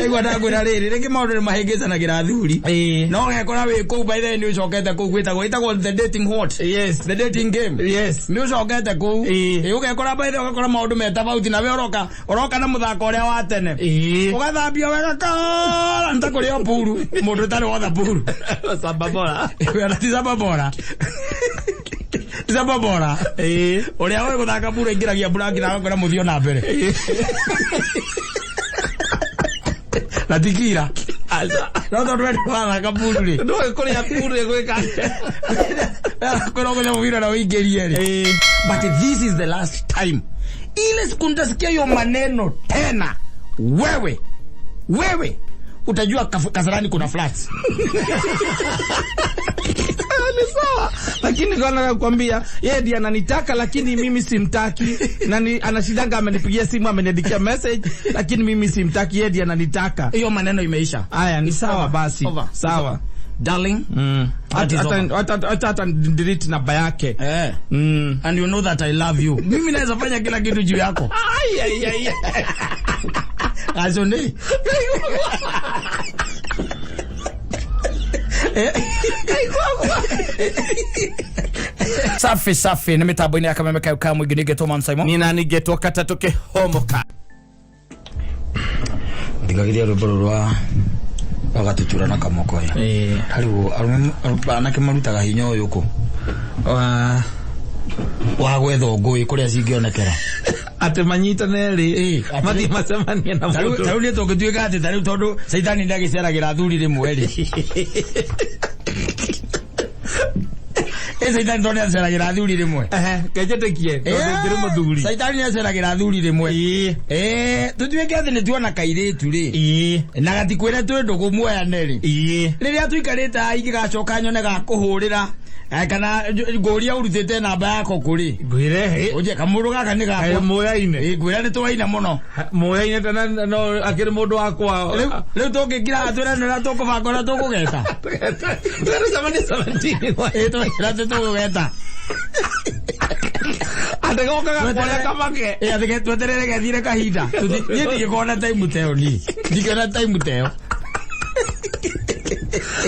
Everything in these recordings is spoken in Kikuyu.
Igua ndakwĩra rĩrĩ, rĩngĩ maũndũ nĩ mahĩngĩcanagĩra athuri. Ĩĩ. No ũgekora wĩ kũu, by the way, nĩ ũcokete kũu gwĩtagwo the dating what? Yes. The dating game. Yes. Nĩ ũcokete kũu. Ĩĩ. Ĩĩ, ũgekora by the way, ũgakora maũndũ me tofauti na we ũroka na mũthako ũrĩa wa tene. Ĩĩ. Ũgathambio wega kara nĩ ta kũrĩa puru, mũndũ ũtarĩ wotha puru. Samba bora. Ti samba bora. Ti samba bora. Ĩĩ. Ũrĩa ũĩ gũthaka puru aingĩragia mburangi na agakora mũthio na mbere. Na ti kira. Aca. No tondũ we ndũrathaka puru rĩ. Ndũĩ kũrĩa puru ĩgwĩka. Kwĩra ũgũthe mũbira na ũingĩrie rĩ. Ĩĩ. But this is the last time. Ile siku nitasikia hiyo maneno tena, wewe utajua Kasarani kuna flats. Ni sawa, lakini kwa nakwambia yeye ndiye ananitaka, lakini mimi simtaki. Na ni anashindanga amenipigia simu, ameniandikia message, lakini mimi simtaki, yeye ndiye ananitaka. Hiyo maneno imeisha. Aya, ni sawa basi. Over. Sawa. Darling. That is Hata over. hata delete namba yake. Eh. And you know that I love you. Mimi naweza fanya kila kitu juu yako. Ai ai ai. Azone. Safi safi nĩ mĩtambo-inĩ ya kameme kayo ka mũingĩ nĩngetwo Man Simon. Nina nigetwo katatu kihomoka. Thikagĩria rwĩmbo rũrũ rwa gatutura na kamokoya. Eh. Harĩu arũme anake marutaga hinya ũyũ kũ Wa wa gwetha ngũĩ kũrĩa cingĩonekera. Atĩ manyitane rĩ, Ĩĩ, atĩ- mathiĩ macemanie na Tarĩu mũndũ. tarĩu nĩ tũngĩtuĩka atĩ tarĩu tondũ caitani ndagĩceragĩra athuri rĩmwe rĩ. Ĩ caitani tondũ nĩaceragĩra athuri rĩmwe. Ehe, kenjĩtĩkie tondũ ngĩrĩ mũthuri. Caitani nĩaceragĩra athuri rĩmwe. Ĩĩ. Ĩĩ, tũtuĩke atĩ nĩtuona kairĩtu rĩ. Ĩĩ. Na gatikwĩre twĩ ndũgũ muoyane rĩ. Ĩĩ. Rĩrĩa tũikarĩte haha ingĩgacoka nyone gakũhũrĩra kana ngũria ũrutĩte namba yako kũrĩ. Ngwĩre hĩ. Ũnje kamũndũ gaka nĩ Kaĩ gakwa. mũyaine. Ĩ, ngwĩra nĩ twaina mũno. Mũyaine tena no akĩrĩ mũndũ wakwa. Rĩu tũngĩkira haha twĩrane ũrĩa tũkũbanga ũrĩa tũkũgeta. Tũgecemania 17. Ĩ, twĩra atĩ tũgũgeta. Atĩ gokaga kũrĩa kamake. Ĩ, atĩ tweterere gethire kahinda. Niĩ ndingĩkorwo na time ta ĩyo niĩ. Ndingĩona time ta ĩyo.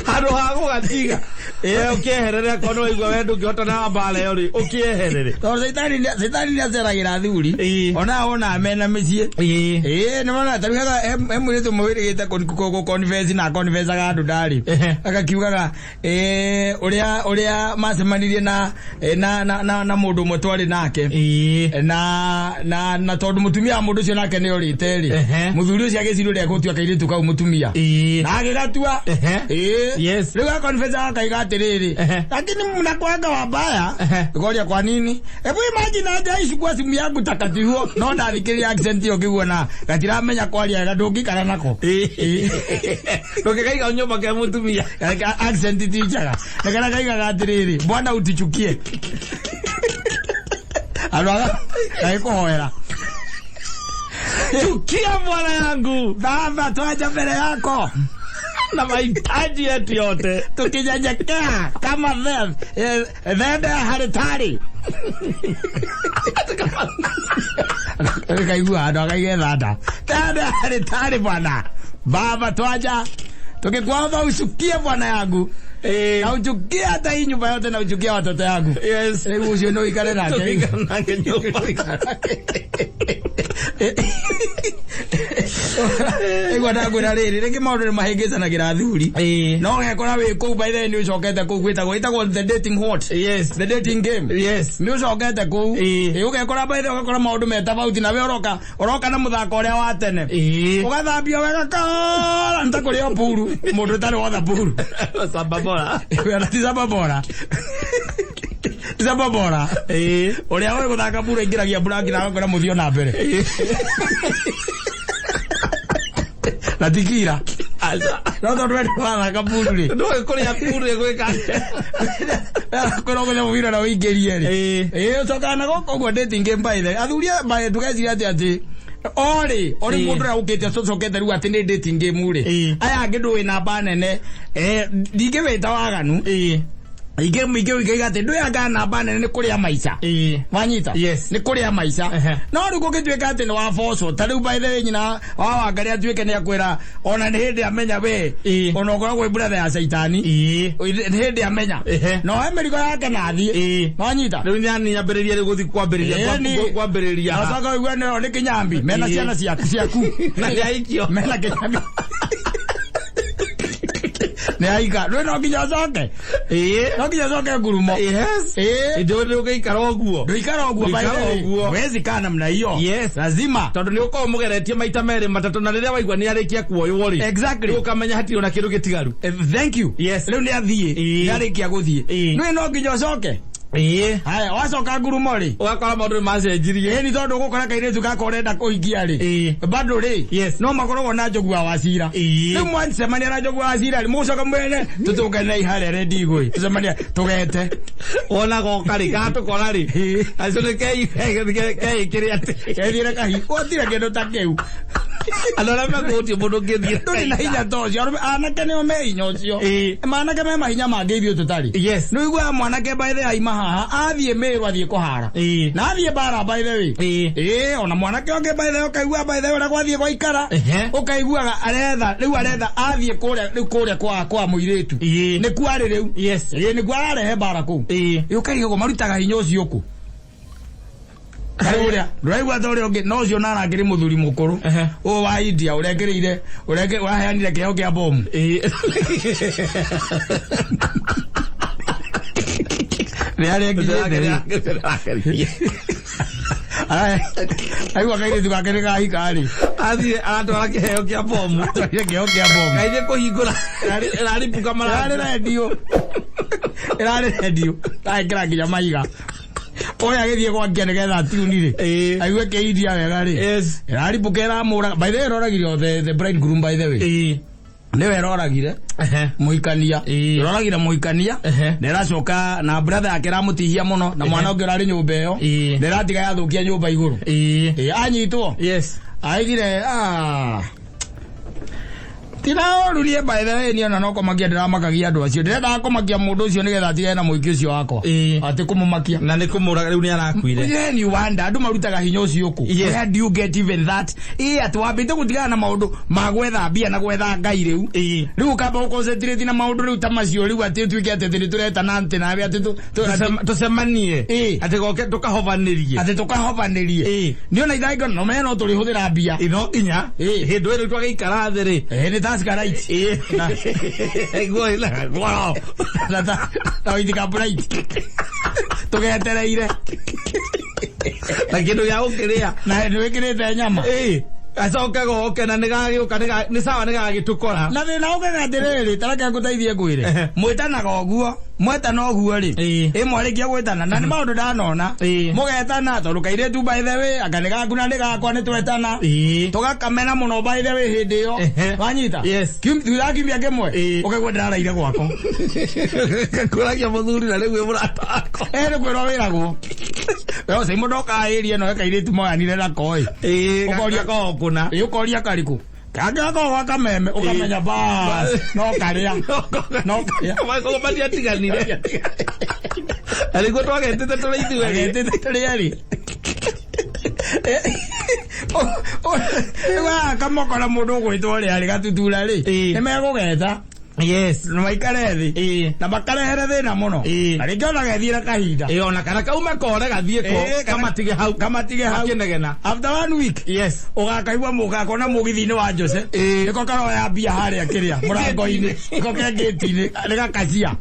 Handũ ha gũgatiga. We ũkĩeherere akorwo nĩ waigua we ndũngĩhota na mbara ĩyo rĩ, ũkĩeherere. Tondũ caitani nĩaceragĩra athuri. Ĩĩ. Ona wona mena mĩciĩ. Ĩĩ. Ĩĩ, nĩ wona tarĩu he mũirĩtu ũmwe wĩrĩgĩte kũ-confess na confessaga andũ ndarĩ. Ehe. Agakiugaga ũrĩa macemanirie na na mũndũ ũmwe twarĩ nake. Ĩĩ. Na tondũ mũtumia wa mũndũ ũcio nake nĩ orĩte rĩ, Ehe. mũthuri ũcio agĩciria ũrĩa egũtua kairĩtu kau mũtumia. Ĩĩ. Na agĩgatua. Ehe. Ĩĩ. Yes. Rĩu akonfesa akaiga atĩrĩrĩ, Ehe. lakini mnakuanga wabaya. Ehe. Ngoria kwa nini? Hebu imagine aje aichukua simu yangu takati huo no ndathikĩrĩria accent ĩyo ngĩguo gatiramenya kwaria wega ndũngĩikara nako. Ĩĩ. Ndũngĩkaiga nyũmba ke mũtumia. Accent ti njega. Na karĩa kaigaga atĩrĩrĩ, bwana utichukie. Andũ aga gagĩkũhoera. Chukia bwana yangu. Baba twaja mbele yako Na mahitaji yetu yote. tukinyenyekea kama thende ya haritari. Kaigua andũ akaige thanda. Thende ya haritari bwana. Baba twaja tukikuomba uchukie bwana yangu. Na uchukie hata hii nyumba yote na uchukie watoto yangu. Yes. Rĩu ũcio no ũikare nake. Tũngĩikara nake nyũmba. Igua ndakwĩra rĩrĩ, rĩngĩ maũndũ nĩ mahĩngĩcanagĩra athuri. Ĩĩ. No ũgekora wĩ kũu by the way nĩ ũcokete kũu gwĩtagwo the dating what? Yes. The dating game. Yes. Nĩ ũcokete kũu. Ĩĩ. Ĩ, ũgekora by the way ũgakora maũndũ me tofauti na we ũroka na mũthako ũrĩa wa tene. Ĩĩ. Ũgathambio wega kara nĩ ta kũrĩa puru, mũndũ ũtarĩ wotha puru. Samba bora. Ti samba bora. Ti samba bora. Ĩĩ. Ũrĩa ũĩ gũthaka puru aingĩragia mburangi na agakora mũthio na mbere. Na ti kira. Aca. No tondũ we ndũrathaka puru rĩ. Ndũĩ kũrĩa puru ĩgwĩka. Kwĩra ũgũthe mũbira na ũingĩrie rĩ. Ĩĩ. Ĩĩ, ũcokaga na gũkũ ũguo dating game by the. Athuri aya by ndũgeciria atĩ orĩ orĩ Ĩĩ. mũndũ ũrĩa ũkĩte ũcokete rĩu atĩ nĩ dating game rĩ. Ĩĩ. Aya angĩ ndũĩ namba nene. Ndingĩwĩta waganu. Ĩĩ. Ingĩ ingĩ ingĩ atĩ ndũyanga namba nene nĩ kũrĩa maica. Ĩĩ. Wanyita? Yes. Nĩ kũrĩa maica. Ehe. No rĩu gũgĩtuĩka atĩ nĩ wabocwo ta rĩu by the way nyina wa Wangari atuĩke nĩ akwĩra ona nĩ hĩndĩ amenya we Ĩĩ. ona ũkoragwo wĩ brother ya caitani. Ĩĩ. Nĩ hĩndĩ amenya. Ehe. No oe mĩrigo yake na athiĩ. Ĩĩ. Wanyita? Rĩu nyambĩrĩria rĩu gũthiĩ kwambĩrĩria Ĩĩ, kwambĩrĩria. Na ũcoke ũigue nĩ kĩnyambi mena Ĩĩ. ciana ciaku ciaku. Na nĩ aikio. Mena kĩnyambi. Nĩ aika. Rĩu no nginya ũcoke. Ĩĩ. No nginya ũcoke ngurumo. Yes. Ĩĩ. Ndio ndio ũgĩikara ũguo. Ndũikara ũguo by the Ndũikara way. ũguo. Huwezi kaa namna hiyo. Yes. Lazima. Tondũ nĩ ũkoragwo mũgeretie maita merĩ matatũ na rĩrĩa waigua nĩ arĩkia kuoywo rĩ. Exactly. Rĩu ũkamenya hatirĩ ona kĩndũ gĩtigaru. Thank you. Yes. Rĩu nĩ athiĩ. Ĩĩ. Nĩ arĩkia gũthiĩ. Ĩĩ. Nĩ no nginya ũcoke. Ĩĩ. Haya, wacoka ngurumo rĩ. Ũgakora maũndũ nĩ macenjirie. Ĩni tondũ ũgũkora kairĩtu gaka ũrenda kũhingia rĩ. Ĩĩ. Bado rĩ. Yes. No makoragwo na njogu wa Wacira. Ĩĩ. Rĩu mwacemania na njogu wa Wacira rĩ, mũgũcoka mwene tũtũngane harĩa rendi igũĩ. Tũcemania tũgete. Wona goka rĩ, gatũkora rĩ. Ĩĩ. Acio nĩ keĩkĩre atĩ. Kethiĩre kahi. Gũtirĩ kĩndũ ta kĩu. Andũ arĩa mekũhutia mũndũ ũngĩthiĩ. Ndũrĩ na hinya ta ũcio. Arũme anake nĩo me hinya ũcio. Ĩĩ. Manake me mahinya mangĩ ithuĩ tũtarĩ. Yes. Nĩ ũiguaga mwanake by the way aima haha athiĩ Mĩrũ athiĩ kũhara. Ĩĩ. Na athiĩ mbara by the way. Ĩĩ. Ĩĩ ona mwanake ũngĩ by the way ũkaigua by the way ũrĩa gwathiĩ gwaikara. Ehe. Ũkaiguaga aretha rĩu aretha athiĩ kũrĩa rĩu kũrĩa kwa kwa mũirĩtu. Ĩĩ. Nĩkuo arĩ rĩu. Yes. Ĩĩ nĩkuo ararehe mbara kũu. Ĩĩ. Ĩ ũkarigwo marutaga hinya ũcio kũ. Ũrĩa ndũraigua ta ũrĩa ũngĩ no ũcio na arangĩrĩ mũthuri mũkũrũ. Ehe. Ũyũ wa India ũrekĩrĩire ũreke ũraheanire kĩheo kĩa bomu. Ĩĩ. Nĩ arengire rĩ. Aigua kairĩtu gake nĩ kahika rĩ. Athiĩ aratwara kĩheo kĩa bomu. Atwarire kĩheo kĩa bomu. Kaithie kũhingũra ĩraripũka Ĩrarĩ marango. rendio. Ĩrarĩ rendio. Arekĩra nginya mahiga. Ũyũ agĩthiĩ gwakia nĩgetha atiuni rĩ. Ĩĩ. Aigue kĩindia wega rĩ. Yes. Ĩraripũka ĩramũraga. By the way ĩroragire the bridegroom by the way. Ĩĩ. Nĩwe ĩroragire. Ehe. Mũhikania. Ĩĩ. Ĩroragire mũhikania. Ehe. Na ĩracoka na brother yake ĩramũtihia mũno na mwana ũngĩ ũrarĩ nyũmba ĩyo. Ĩĩ. Na ĩratiga yathũkia nyũmba igũrũ. Ĩĩ. Ĩĩ anyitwo. Yes. Aigire ah. Tiraorurie by the way niĩ ona no kũmakia ndĩramakagia andũ acio. Ndĩrendaga kũmakia mũndũ ũcio nĩgetha atigane na mũhiki ũcio wakwa. Ĩĩ. Atĩ kũmũmakia. Na nĩ kũmũraga rĩu nĩ arakuire. Then you wonder andũ marutaga hinya ũcio kũ. Yes. Where do you get even that? Ĩĩ atĩ wambĩte gũtigana na maũndũ ma gwetha mbia na gwetha Ngai rĩu. Ĩĩ. Rĩu ũkamba gũconcentrate na maũndũ rĩu ta macio rĩu atĩ ũtuĩke atĩ nĩ tũretana atĩ nawe atĩ Tũcemanie. Ĩĩ. Atĩ goke tũkahovanĩrie. atĩ tũkahovanĩrie. Ĩĩ. Nĩ ona ithaingĩ no menya no tũrĩhũthĩra mbia. Ĩ no nginya. Ĩĩ. Hĩndĩ ĩyo rĩu twagĩikara thĩ rĩ. Ĩĩ nĩ Tusker Light. Ĩĩ. Nguo ĩna ngoro. Na na White Bright. Tũgetereire. Na kĩndũ gĩa gũkĩrĩa. Na nĩ wĩkĩrĩte nyama. Ĩĩ. Acoke goke na nĩgagĩũka nĩ sawa nĩgagĩtũkora. Na thĩna ũkaga atĩrĩrĩ, ta reke ngũteithie ngwĩre. Ehe. Mwĩtanaga ũguo, mwetana ũguo rĩ. Ĩĩ. Ĩ mwarĩkia gwĩtana na nĩ maũndũ ndanona. Ĩĩ. Mũgetana tondũ kairĩtu by the way, anga nĩ gaku na nĩ gakwa nĩ twetana. Ĩĩ. Tũgakamena mũno by the way hĩndĩ ĩyo. Ehe. Wanyita? Yes. Thutha wa kiumia kĩmwe, Ĩĩ. ũkaigua ndĩraraire gwakwa. Kũragia mũthuri na rĩu wĩ mũrata wakwa. Ĩ nĩ kwĩrwo wĩragwo. We ũcio mũndũ okaĩrie no kairĩtu moyanire nako ĩ. Ĩĩ. Ũkoria- Gakoragwo kũna. Ĩ ũkoria karĩkũ? Kangĩ gakoragwo gwa kameme ũkamenya bas no karĩa. No karĩa. Makorwo matiatiganire. Na nĩguo twagetĩte tũrĩ ithuerĩ. Agetĩte tũrĩ erĩ. Rĩu kamokora mũndũ ũgwĩtwo ũrĩa arĩ gatutura rĩ. Ĩĩ. Nĩ megũgeta Yes. na maikare thĩ Ĩĩ. na makarehere thĩna mũno. Ĩĩ. Na rĩngĩ ona gethiĩra kahinda. Ĩĩ ona kana kaume kore gathiĩ ko Ĩĩ, kamatige hau. Kamatige hau. Makĩnegena. After one week. Yes. Ũgakaigua mũgakona mũgithi-inĩ wa Jose. Ĩĩ. Nĩko karoya mbia harĩa kĩrĩa mũrango-inĩ. Nĩko ke gate-inĩ nĩ gakacia.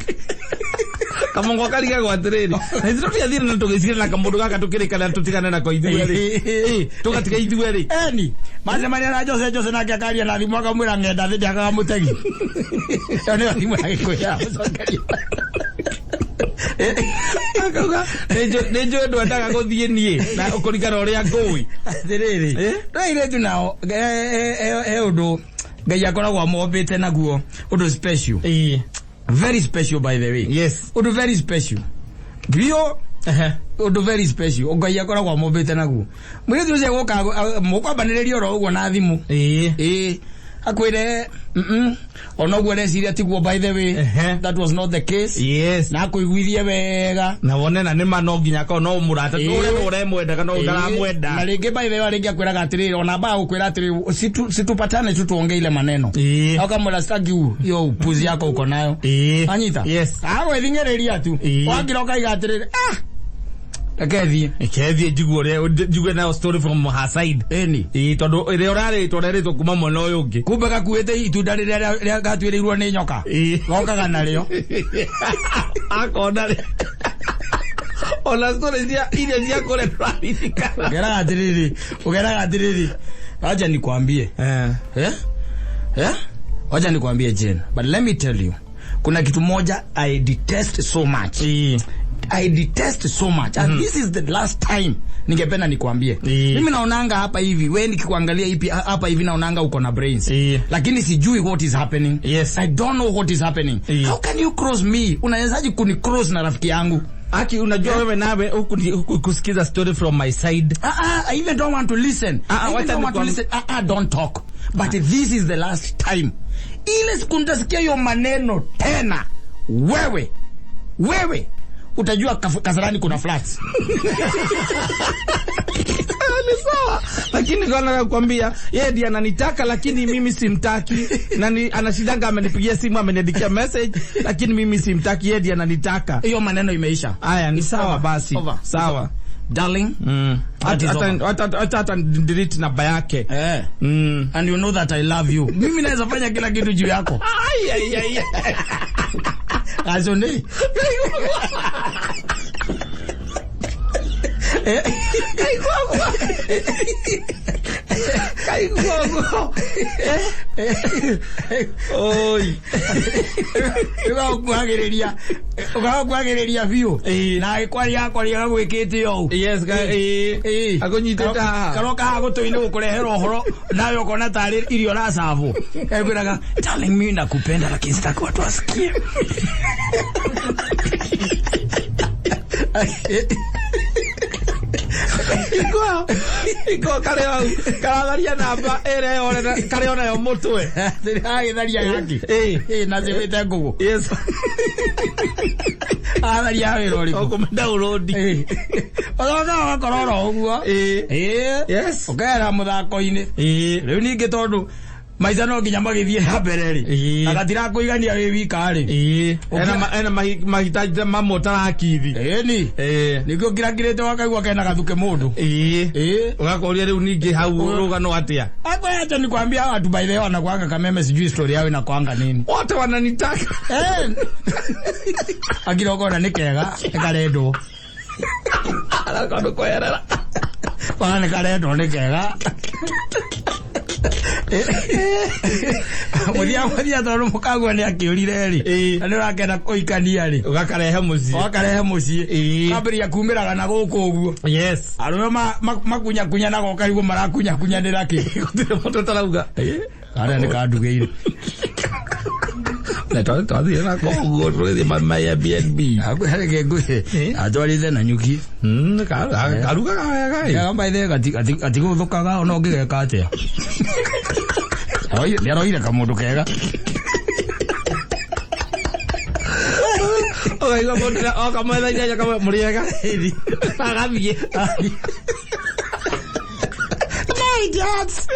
Kamongo karigagwo atĩrĩrĩ. Na ithuĩ tũtiathire na tũgĩcira na kamũndũ gaka tũkĩrĩkana tũtigane nako ithuerĩ. Ĩĩ. Tũgatiga ithuerĩ. Eni macemania na Jose Jose nake akaria na thimũ akamwĩra ng'enda thĩ ndĩakaga mũtegi. Ĩyo nĩyo thimũ ya Gĩkũyũ ya gũcokeria. Akauga nĩ njũĩ ndwendaga gũthiĩ niĩ na kũringana ũrĩa ngũĩ. Atĩrĩrĩ Ĩ? no airĩtu nao he ũndũ Ngai akoragwo amombĩte naguo ũndũ special. Ĩĩ. Very special by the way. Yes. Ũndũ very special. Biũ Ehe. ũndũ very special Ngai akoragwo amombĩte naguo. Mũirĩtu ũcio gũka mũkwambanĩrĩria oro ũguo na thimũ. Ĩĩ. Ĩĩ. Akwire ona ũguo reciria tiguo, by the way. Ehe. That was not the case. Yes. Na akũiguithie wega. Na wone na nĩma no nginya akorwo no mũrata. Ĩĩ. Ũrĩa ũremwendaga no Na ndaramwenda. rĩngĩ, by the way, rĩngĩ akwĩraga atĩrĩrĩ, ona baa gũkwĩra atĩrĩrĩ, situpatane tu tuongee ile maneno. Ĩĩ. Akamwĩra, "Sitaki hiyo upuzi yako uko nayo." Ĩĩ. Anyita. Yes. Agwĩthing'ĩrĩria tu. Ĩĩ. Wakira ũkaiga atĩrĩrĩ, "Ah, reke thiĩ." Kethiĩ njigue ũrĩa njigue nayo story from her side. Ĩni. Ĩĩ, tondũ ĩrĩa ũrarĩtwo ũrerĩtwo kuma mwena ũyũ ũngĩ. Kumbe gakuĩte itunda rĩrĩa gatuĩrĩirwo nĩ nyoka. Ĩĩ. Gokaga narĩo. Akona rĩ ona story cia iria cia kũrĩa ndũraririkana. Ũgeraga atĩrĩrĩ, wacha nikwambie. Eh. Eh? Eh? Wacha nikwambie, Jane. But let me tell you. Kuna kitu moja I detest so much. Ĩĩ. I detest so much. And this is the last time ningependa nikwambie. Ĩĩ. Mimi naonanga hapa hivi, we nikikuangalia hivi hapa hivi naonanga uko na brains. Ĩĩ. Lakini sijui what is happening. Yes. I don't know what is happening. Ĩĩ. How can you cross me? Unawezaje kuni cross na rafiki yangu? Aki, unajua wewe nawe huku kusikiza story from my side. Ah, ah, I even don't want to listen. Ah, ah, I even wacha don't want to listen. Ah, ah, don't talk. But this is the last time. Ile siku nitasikia hiyo maneno tena, wewe, wewe utajua Kasarani kuna flats. Ni sawa, lakini kwa nakwambia yeye ndiye ananitaka lakini mimi simtaki, na anashidanga amenipigia simu, ameniandikia message, lakini mimi simtaki, yeye ndiye ananitaka. Hiyo maneno imeisha. Aya, ni sawa basi. Over. Sawa. Darling, that is over. Hata delete namba yake. Eh. And you know that I love you. Mimi naweza fanya kila kitu juu yako. Ai, ai, ai. Azone. Kaiguagua. Kaiguagua. Oi. Ũgakuhagĩrĩria biũ. Ĩĩ. Na agĩkwaria akwaria agwĩkĩte ũũ. Yes, Ĩĩ. akũnyitĩte haha. Karoka haha gũtũ-inĩ gũkũrehera ũhoro nawe ũkona tarĩ irio ũracabwo. Ekwĩraga, "Darling, mimi nakupenda lakini sitaki watu wasikie." Iko karĩa hau karatharia namba ĩrĩa yorera karĩa onayo mũtwe. Agĩtharia yake. Ĩĩ. Ĩĩ, na cĩbĩte ngũgũ. Yes. Atharia wĩra ũrĩkũ? Ũkũmĩ download. Ĩĩ. Ũcokaga ũgakora oro ũguo. Ĩĩ. Ĩĩ. Yes. Ũkehera mũthako-inĩ. Ĩĩ. Rĩu ningĩ tondũ maica no nginya magĩthiĩ na mbere rĩ, Ĩĩ. na gatirakũigania wĩ wika rĩ. Ĩĩ. Ena mahitaji mamwe ũtarakithi. Ĩni. Ĩĩ. Ningĩ ũkirakirĩte wakaigua kena gathuke mũndũ. Ĩĩ. Ĩĩ. Ũgakoria rĩu ningĩ hau rũgano atĩa? Acha nikwambia, hawa watu, by the way, wanakuanga kameme, sijui story yao inakuanga nini. Wote wananitaka. Eh. Akira ũkona nĩ kega, nĩ karendwo. Arakondu kwerera. Ona nĩ karendwo nĩ kega. Mũthia tondũ mũkagua nĩ akĩũrire rĩ. Ĩĩ. Na nĩ ũrakenda kũikania rĩ. Ũgakarehe mũciĩ. Wakarehe mũciĩ. Ĩĩ. Kambĩrĩria kumĩraga na gũkũ ũguo. Yes. Arũme makunyakunyanaga ũkarigwo marakunyakunyanĩra kĩ. Gũtirĩ mũndũ ũtarauga. Karĩa nĩ kandugĩire. Na twathire na koguo tũgĩthiĩ ma Airbnb. Reke ngwĩre, atwarĩte na nyuki. Karugaga wega ĩ. Kega, by the way, gatigũthũkaga ona ũngĩgeka atĩa. Nĩ aroire kamũndũ kega. Ũkaigua mũndũ oka mwetha inyanya kamwe mũrĩega. Agathiĩ. No idiots.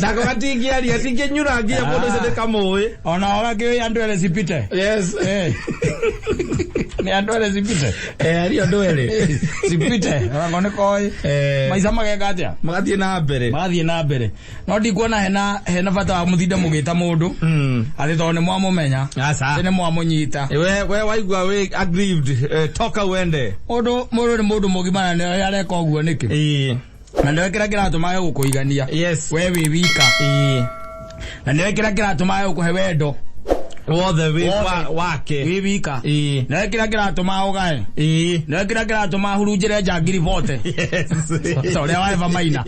Nako gatingĩaria tingĩnyurangia mũndũ ũcio nĩ kamũĩ. Ona ũgakĩũĩ andũ erĩ cipite. Yes. Eh. Nĩ andũ erĩ cipite. Eh, aria andũ erĩ. Cipite. Onako nĩ koĩ. Eh. Maica mageka atĩa? Magathiĩ na mbere. Magathiĩ na mbere. No ndikuona hena bata wa mũthinde mũgĩta mũndũ. Atĩ tondũ nĩ mwamũmenya. Aca. Atĩ nĩ mwamũnyita. We waigua wĩ aggrieved, toka uende. Mũndũ nĩ mũndũ mũgima na nĩ areka ũguo nĩkĩ? Ĩĩ. Na nĩwe kĩrĩa kĩratũma age gũkũigania. Yes. We wĩ wika. Ĩĩ. Na nĩwe kĩrĩa kĩratũma age gũkũhe wendo. Wothe wĩ Wothe. wake. Wĩ wika. Ĩĩ. Nĩwe kĩrĩa kĩratũma ũgae. Ĩĩ. Nĩwe kĩrĩa kĩratũma hurunjĩre njangiri bote. Yes. Ta ũrĩa wa Eva Maina.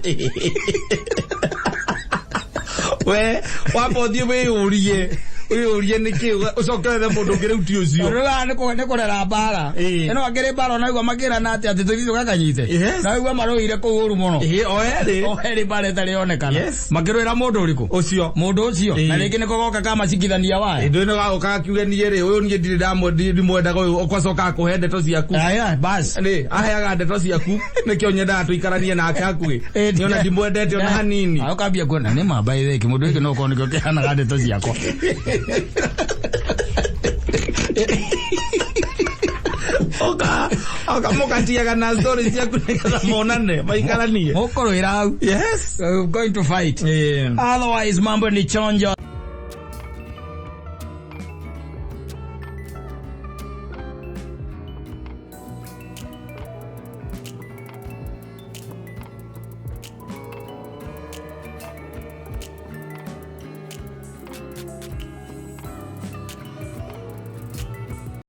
We wamba ũthiĩ wĩyũrie. Wĩyũrie nĩkĩ ũcoke wethe mũndũ ũngĩ rĩu ti ũcio. Rĩu haha nĩ kũrera mbara. Ĩĩ. Ĩno akĩrĩ mbara onaigua makĩrana atĩ atĩ tũthiĩ tũgakanyite. Yes. Naigua marũire kũu ũru mũno. Ĩĩ, o erĩ. O erĩ mbara ĩtarĩ yonekana. Yes. Makĩrũĩra mũndũ ũrĩkũ? Ũcio. Mũndũ ũcio. Ĩĩ. Na rĩngĩ nĩko goka kamacikithania waya. Ndå ä no gagoka gakiuge niä rä å yå niä ndirä ndimwendaga å yå ũgacoka akũhe ndeto ciaku. Aya, bas. Nĩ aheaga ndeto ciaku nĩkĩo nyendaga tũikaranie nake hakuhĩ nĩona ndimwendete ona hanini. Ah, ũkambia kuona nĩ mamba ithĩki mũndũ gĩkĩ no korwo nĩkĩo kĩhanaga ndeto ciakwa. Oka oka mũgatiaga na story ciaku nĩgetha monane maikaranie. Mũkũrũĩra hau. Yes. We're going to fight. Yeah. Otherwise mambo ni chonjo.